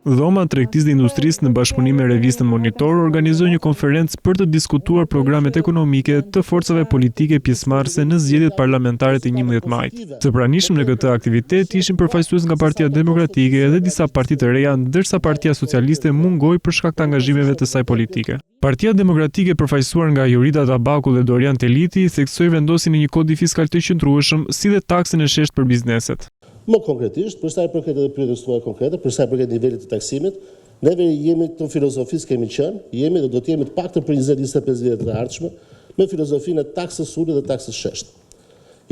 Dhoma e Tregtisë dhe Industrisë në bashkëpunim me revistën Monitor organizoi një konferencë për të diskutuar programet ekonomike të forcave politike pjesëmarrëse në zgjedhjet parlamentare të 11 majit. Të pranishëm në këtë aktivitet ishin përfaqësues nga Partia Demokratike dhe disa parti të reja, ndërsa Partia Socialiste mungoi për shkak të angazhimeve të saj politike. Partia Demokratike përfaqësuar nga Jorida Tabaku dhe Dorian Teliti theksoi vendosjen e një kodi fiskal të qëndrueshëm si dhe taksën e sheshtë për bizneset. Më konkretisht, për sa i përket edhe pyetjes tuaj konkrete, për sa i përket nivelit të taksimit, neve jemi të filozofisë kemi qenë, jemi dhe do të jemi të paktën për 20-25 vjet të ardhshme, me filozofinë e taksës së ulët dhe taksës së sheshtë.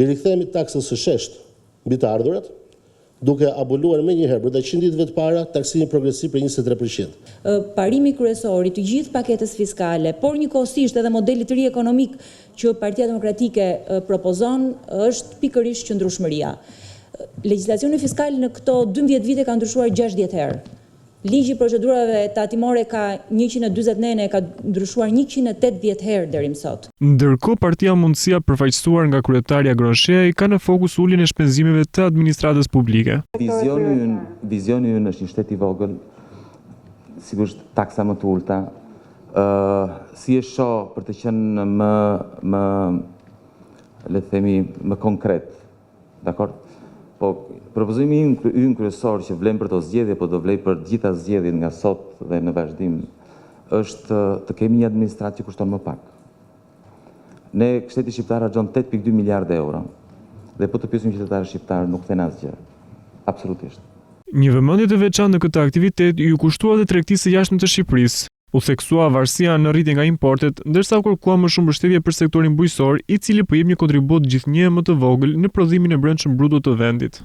I rikthehemi taksës së sheshtë mbi të ardhurat, duke aboluar menjëherë brenda 100 ditëve të para taksimin progresiv për 23%. Parimi kryesor i të gjithë paketës fiskale, por njëkohësisht edhe modelit të ri ekonomik që Partia Demokratike propozon është pikërisht qëndrueshmëria. Legjislacioni fiskal në këto 12 vite ka ndryshuar 60 herë. Ligji i procedurave tatimore ka 140 nene, ka ndryshuar 180 herë deri më sot. Ndërkohë, Partia Mundësia përfaqësuar nga kryetari Agron Shehaj ka në fokus uljen e shpenzimeve të administratës publike. Vizioni ynë, vizioni ynë është një shtet i vogël, sigurisht taksa më të ulta. Ë si e shoh për të qenë më më le të themi më konkret. Dakor? Po propozimi ynë ynë kryesor që vlen për këto zgjedhje, po do vlej për të gjitha zgjedhjet nga sot dhe në vazhdim, është të kemi një administratë që kushton më pak. Ne shteti shqiptar harxhon 8.2 miliardë euro dhe po të pyesim qytetarët shqiptar nuk thënë asgjë. Absolutisht. Një vëmendje të veçantë në këtë aktivitet iu kushtua dhe tregtisë së jashtme të Shqipërisë. U theksua varësia në rritje nga importet, ndërsa u kërkua më shumë mbështetje për sektorin bujqësor, i cili po jep një kontribut gjithnjë e më të vogël në prodhimin e brendshëm bruto të vendit.